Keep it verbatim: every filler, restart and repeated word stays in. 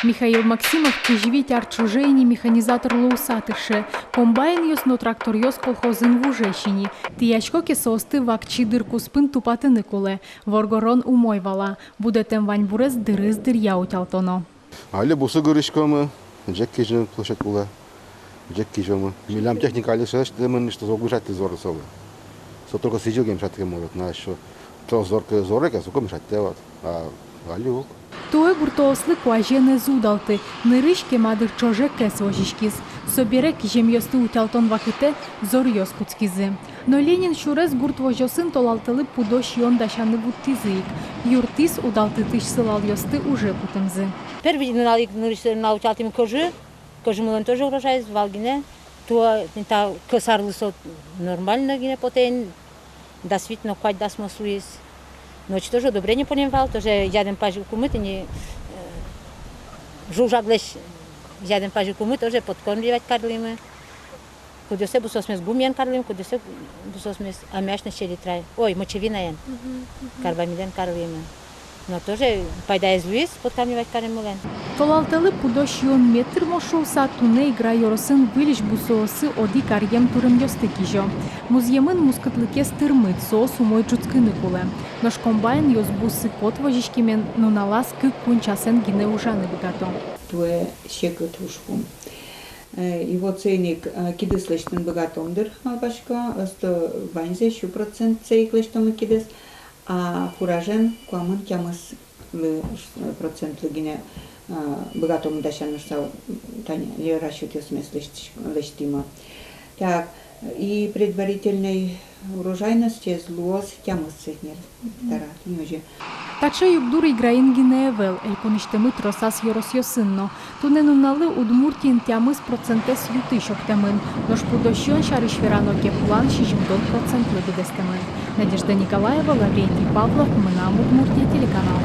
Михаил Максимов кызь вить ар ӵоже ини механизатор луыса тырше. Комбайнъёс но тракторъёс колхозын вужесь ини. Тӥясько ке, соосты вакчи дыр куспын тупатыны кулэ. Воргорон умой вала. Будэтэм ваньбурез дырыз дыръя утялтоно. Али бусы гырыськомы, ӟег кизьыны площадь кулэ. Ӟег кизёмы. Милям техника али сыӵе, что зол уг мешатьты, зор солы. Со только сӥзьыл ке мешатке, может, на ещё. Трос зор ке, зор ке, соку мешатьтэ вот. А али уг. Туэ гуртоослы куазен ӧз удалты, нырысь кема дыр ӵоже кӧс возиськиз. Собере киземъёсты утялтон вакытэ зоръёс кутскизы. Но Ленин сюрес гурт возёсын толалтэлы пудо сиён дасяны вуттӥзы ик. Юрттӥз удалтытӥсь сылалъёсты уже кутэмзы. Первый нунал ик, нырысь нунал утялтӥм кӧжы, кӧжмылэн тоже урожайез вал гинэ. Туэ та кӧс арлы со нормально гинэ потэ ини, дас вить но куать дасмос луиз. Ночь тоже удобрение понэм вал, тоже изьядэм пазьгуркумы тӥни, э, жуг-жаглэсь изьядэм пазьгуркумы тоже подкормливать карылӥмы. Кудъёссэ бусыосмес гумиен карылӥм, кудъёссэ бусыосмес аммиачной селитрой. Ой, мочевинаен. Мгм, мгм. Карбамидэн карылӥмы. Но тоже пайдаез луиз подкармливать кареммылэн. Толалтэлы пудо сиён мед тырмоз шуыса, туннэ Игра ёросын выльысь бусыосы одӥг аръем турымъёсты кизё. Музъемын мускытлыкез тырмыт, соос умой ӝутскыны кулэ. Нош комбайнъёс бусы кот возиськемен нуналаз кык-куинь часэн гинэ ужаны быгато. Туэ секыт ужпум. Э, и вот соин ик, э, кидыс лэсьтыны быгатом дыр, малпасько, ӧсто ваньзэ, сю процентсэ ик лэсьтомы кидыс, а фуражен куамын тямыс лы, э, процентлы гинэ, э, быгатом дасяны шуса, тани расчётъёсмес лэсьтӥ-, лэсьтӥмы. Так, и предварительной урожайностез луоз тямыс центнер гектара, тӥни озьы. Таӵе югдур Играын гинэ ӧвӧл, элькунысьтымы тросаз ёросъёсын но. Туннэ нуналлы Удмуртиын тямыс процентэз ю тысь октэмын, нош пудо сиён сярысь верано ке, план сизьымдон процентлы быдэстэмын. Надежда Николаева, Лаврентий Павлов, «Мынам Удмуртие» телеканал.